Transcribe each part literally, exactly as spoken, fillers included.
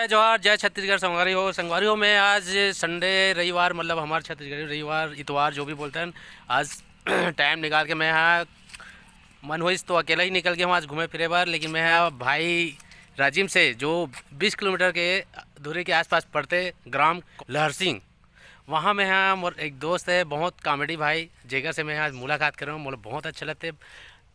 जोहार, जय छत्तीसगढ़ संगवारी हो। संगवारी हो, मैं आज संडे, रविवार, मतलब हमार छत्तीसगढ़ी रविवार, इतवार जो भी बोलते हैं, आज टाइम निकाल के मैं यहाँ मन होइस तो अकेला ही निकल गया हूँ आज घूमे फिरे बर, लेकिन मैं यहाँ भाई राजिम से, जो बीस किलोमीटर के दूरी के आसपास पड़ते ग्राम लहर सिंह, वहाँ मैं यहाँ मोर एक दोस्त है, बहुत कॉमेडी भाई, जेकर से मैं आज मुलाकात करे हूँ। मोला बहुत अच्छा लगते,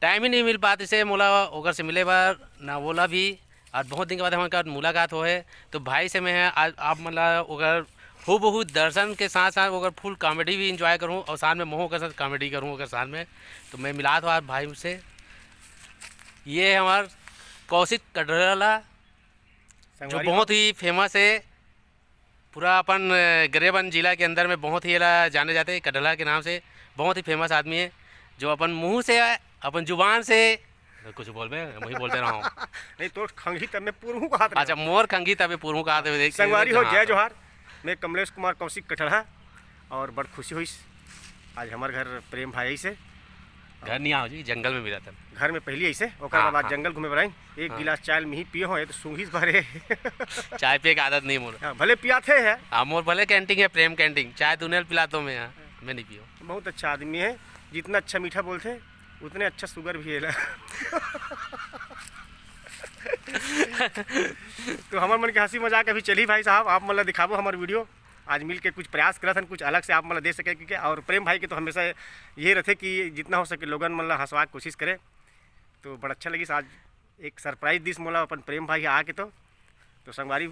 टाइम ही नहीं मिल पाते से मोला ओकर से मिले बर, ना बोला भी। और बहुत दिन के बाद हमारे मुलाकात हो है, तो भाई से मैं आज आप मतलब ओकर हूबहू दर्शन के साथ साथ ओकर फुल कॉमेडी भी इंजॉय करूँ और साथ में मोहो के साथ कॉमेडी करूँ ओकर साथ में। तो मैं मिलात हूँ आज भाई से, ये हमार कौशिक कटहला, जो संगवारी हो। बहुत ही फेमस है पूरा अपन, अ, गरेबंद जिला के अंदर में बहुत ही एला जाने जाते हैं कटहला के नाम से, बहुत ही फेमस आदमी है, जो अपन मुंह से, अपन जुबान से कुछ बोलबे, वही बोलते रहो। नहीं, तोर खंगी तब मैं पुरहूँ कहात रहे अच्छा, हूँ। मोर खंगी तबे पुरहूँ कहात है, देख, संगवारी हो, देख, जय हाँ। जोहार। मैं कमलेश कुमार कौशिक कटहला और बड़ खुशी होइस आज हमार घर प्रेम भाई से। घर नहीं आओ जी, जंगल में मिला था। घर में पहली ऐसे, ओकर हाँ, बाद हाँ। जंगल घूमे बर आइन। एक हाँ। गिलास चाय में ही पिए हो, ये तो सूंघिस भरे। चाय पिए के आदत नहीं मोर। हाँ, भले पियाथे है। हाँ, मोर भले कैंटीन है, प्रेम कैंटीन। चाय दुनिया पिलाता हूँ मैं यहाँ, मैं नहीं पियो। बहुत अच्छा आदमी है, जितना अच्छा मीठा बोलते, उतने अच्छा शुगर भी है। तो हमर मन के हंसी मजाक अभी चली भाई साहब, आप मन ला दिखाबो हमर वीडियो। आज मिल के कुछ प्रयास करत हन, कुछ अलग से आप मन ला दे सके के। और प्रेम भाई के तो हमेशा ये रहते कि जितना हो सके लोगन मन ला हंसवा के कोशिश करे। तो बड़ा अच्छा लगिस आज एक सरप्राइज दिस मोला अपन प्रेम भाई आके। तो तो संगवारी,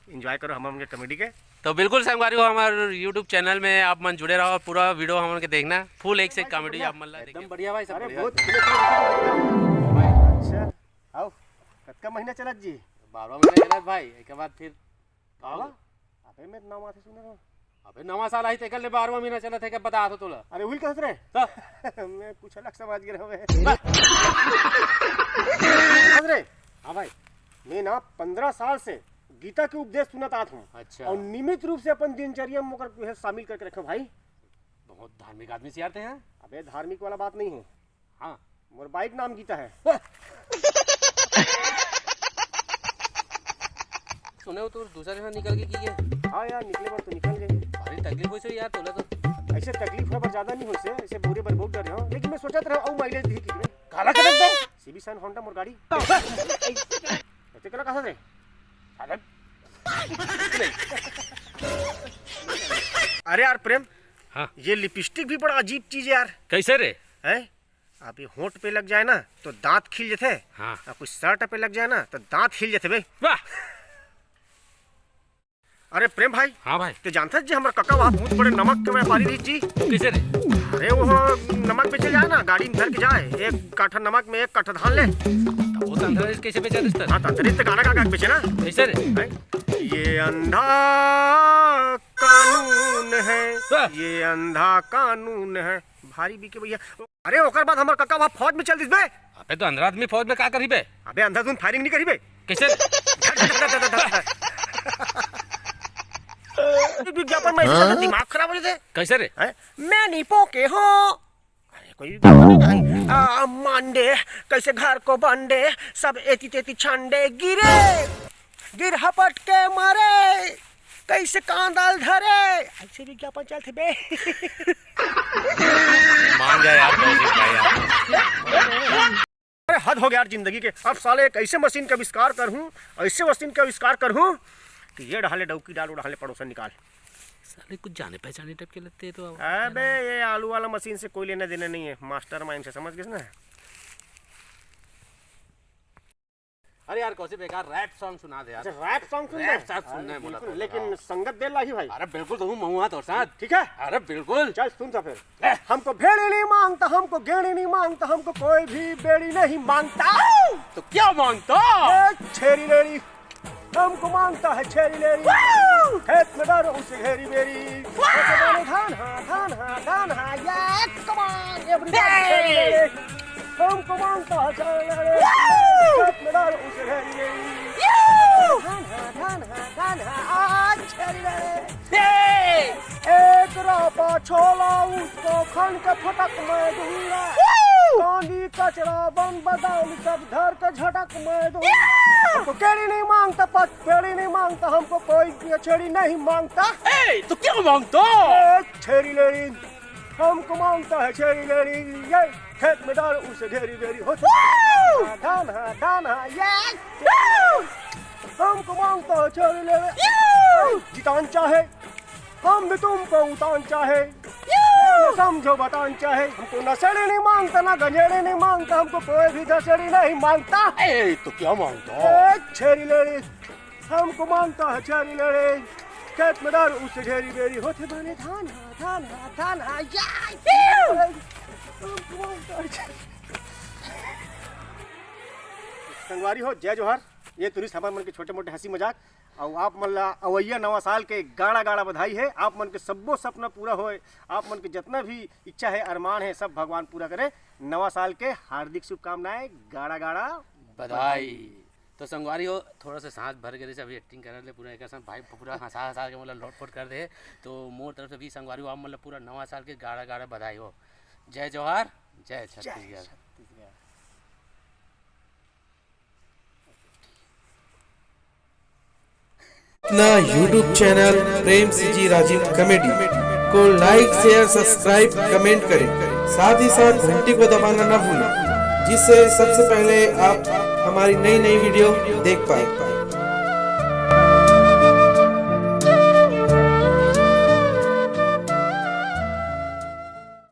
एंजॉय करो हमर मन के कॉमेडी के। तो बिल्कुल संगवारी हो, हमारे यूट्यूब चैनल में आप मन जुड़े रहो और पूरा वीडियो हमन के देखना, फुल एक से कॉमेडी आप मन ला एकदम देखे। बढ़िया भाई, सब अरे बढ़िया। बहुत खिले खिले दिखत हो एकदम। भाई। अच्छा, आओ, कतका महीना चलत जी? बारह महीना चलत भाई, एक बाद फिर का होला? अबे मैं नवा से सुने रहो। अबे नवा साल आई तेकर ले बारहवाँ महीना चलत है, क्या बता तो तोला? अरे उही कहत रहे। तो? मैं कुछ अलग समझ गए रहे। समझ रहे? हाँ भाई। मैं ना पंद्रह साल से गीता के उपदेश सुनत आत हूँ। अच्छा। और नियमित रूप से अपन दिनचर्या में ओकर शामिल करके रखे भाई। बहुत धार्मिक आदमी से यार ते हैं। अबे धार्मिक वाला बात नहीं है। हाँ। मोर बाइक नाम गीता है। सुने हो तो दूसरा जगह निकल के की है? हाँ यार, निकले बार तो निकल गए। भारी तकलीफ होइस यार तोला तो। ऐसे तकलीफ होय बर ज्यादा नहीं होइस, ऐसे बोरे बर बहुत डरे हो, लेकिन मैं सोचत रहे अउ माइलेज दी कि काला करत बे? सीबी साइन होंडा मोर गाड़ी। ऐसे कला कहा रे? अरे। अरे यार प्रेम, हाँ। ये लिपस्टिक भी बड़ा अजीब चीज है यार। कैसे रे? हैं? अभी होंठ पे लग जाए ना तो दांत खिल जथे। हाँ। और कुछ शर्ट पे लग जाए ना तो दांत खिल जथे बे। वाह। अरे प्रेम भाई। हाँ भाई। ते जानथस जी हमर कका वहाँ बहुत बड़े नमक के व्यापारी रहिस जी। कैसे रे? अरे वो नमक बेचे जाए ना, गाड़ी में धर के जाए, एक काठा नमक में एक काठा धान ले। तो वो तो अंदर कैसे बेचा रिश्ता? हाँ, तो अंदर तो गाना गा गा के बेचे ना। कैसे रे? हैं? ये अंधा कानून है, वाह। ये अंधा कानून है। भारी बिके भैया। अरे ओकर बाद हमर कका वहाँ फौज में चल दिस बे। अबे तो अंधा आदमी फौज में का करही बे? अबे अंधाधुंध फायरिंग नहीं करही बे। कैसे? विज्ञापन में ऐसे हाँ? दिमाग खराब हो जाते। कैसे रे? हैं? मैं नहीं पोके हो। अरे कोई विज्ञापन नहीं। आ, मांडे, कैसे घर को बांडे, सब एती तेती छांडे, गिरे, गिर हपट के मारे, कैसे कांदल धरे, ऐसे विज्ञापन चलते बे। मान गया यार कौशिक भाई यार। अरे हद हो गया यार जिंदगी के। अब साले एक ऐसे मशीन का आविष्कार कर हूँ, ऐसे मशीन का आविष्कार कर हूँ कि ये डहाले डौकी डाल, वो डहाले पड़ोसन निकाल। साले कुछ जाने पहचाने टाइप के लगते हैं तो। अबे ये आलू वाला मशीन से कोई लेना देना नहीं है, मास्टरमाइंड से, समझ गए ना? अरे यार कौशिक बेकार रैप सॉन्ग सुना दे यार। अच्छा, रैप सॉन्ग सुनना है? रैप सॉन्ग सुनना है अरे, बोला बिल्कुल, तो। लेकिन हाँ। संगत दे लाही भाई। अरे बिल्कुल, तो हूँ महुआ तोर साथ। ठीक है? अरे बिल्कुल। चल सुन तो फिर। ए। हमको भेड़ी नहीं मांगता, हमको गेड़ी नहीं मांगता, हमको कोई भी बेड़ी नहीं मांगता। तो क्या मांगता? ए, छेरी लेड़ी। हमको मांगता है छेरी लेरी। Woo! खेत में डालो उसे घेरी बेरी। Woo! खेत में डालो धान, हाँ, धान, हाँ, धान, हाँ, yeah, come on, everybody, छेरी लेरी। हमको मांगता है छेरी लेरी। Woo! खेत में डालो उसे घेरी बेरी। Yoo! धान, हाँ, धान, हाँ, धान, हाँ, आज छेरी लेरी। एक रापा छोला उसको खन के फटक मैं दूंगा। Woo! कचरा बन बदाम सब धर के झटक मैं दूं। हमको केड़ी नहीं मांगता, पच पेड़ी नहीं मांगता, हमको कोई छेड़ी नहीं मांगता। ए, तो क्या मांगता? ए, छेड़ी लेड़ी हमको मांगता है, छेड़ी लेड़ी। ये खेत में डाल उसे ढेरी ढेरी होते धान हा धान हा। ये हमको मांगता है छेड़ी लेड़ी। जितान चाहे हम भी तुमको उतान चाहे, समझो बतान चाहे। हमको नशेड़ी नहीं मांगता, ना गंजेड़ी नहीं मांगता, हमको कोई भी दसेड़ी नहीं मांगता। ए, तो क्या मांगता? ए, छेरी लेड़ी हमको मांगता है, छेरी लेड़ी। खेत में डाल उसे ढेरी बेरी होते बने धान हा धान हा धान हा। ये हमको मांगता है छेरी। संगवारी हो, जय जोहार। ये तुरिस हमर मन के छोटे मोटे हंसी मजाक, अउ आप मन ला अवैया नवा साल के गाड़ा गाड़ा बधाई है। आप मन के सब्बो सपना पूरा होए, आप मन के जितना भी इच्छा है, अरमान है, सब भगवान पूरा करे। नवा साल के हार्दिक शुभकामनाएं, गाड़ा गाड़ा बधाई। तो संगवारी हो, थोड़ा सा सांस भर के जैसे अभी एक्टिंग कर रहे पूरा एक साथ भाई पूरा हंसा हंसा के मतलब लोटपोट कर दे। तो मोर तरफ से भी संगवारी हो, आप मतलब पूरा नवा साल के गाड़ा गाड़ा बधाई हो। जय जोहार, जय छत्तीसगढ़। अपना YouTube चैनल प्रेम सीजी राजिम कॉमेडी को लाइक, शेयर, सब्सक्राइब, कमेंट करें। साथ ही साथ घंटी को दबाना ना भूलें, जिससे सबसे पहले आप हमारी नई नई वीडियो देख पाए।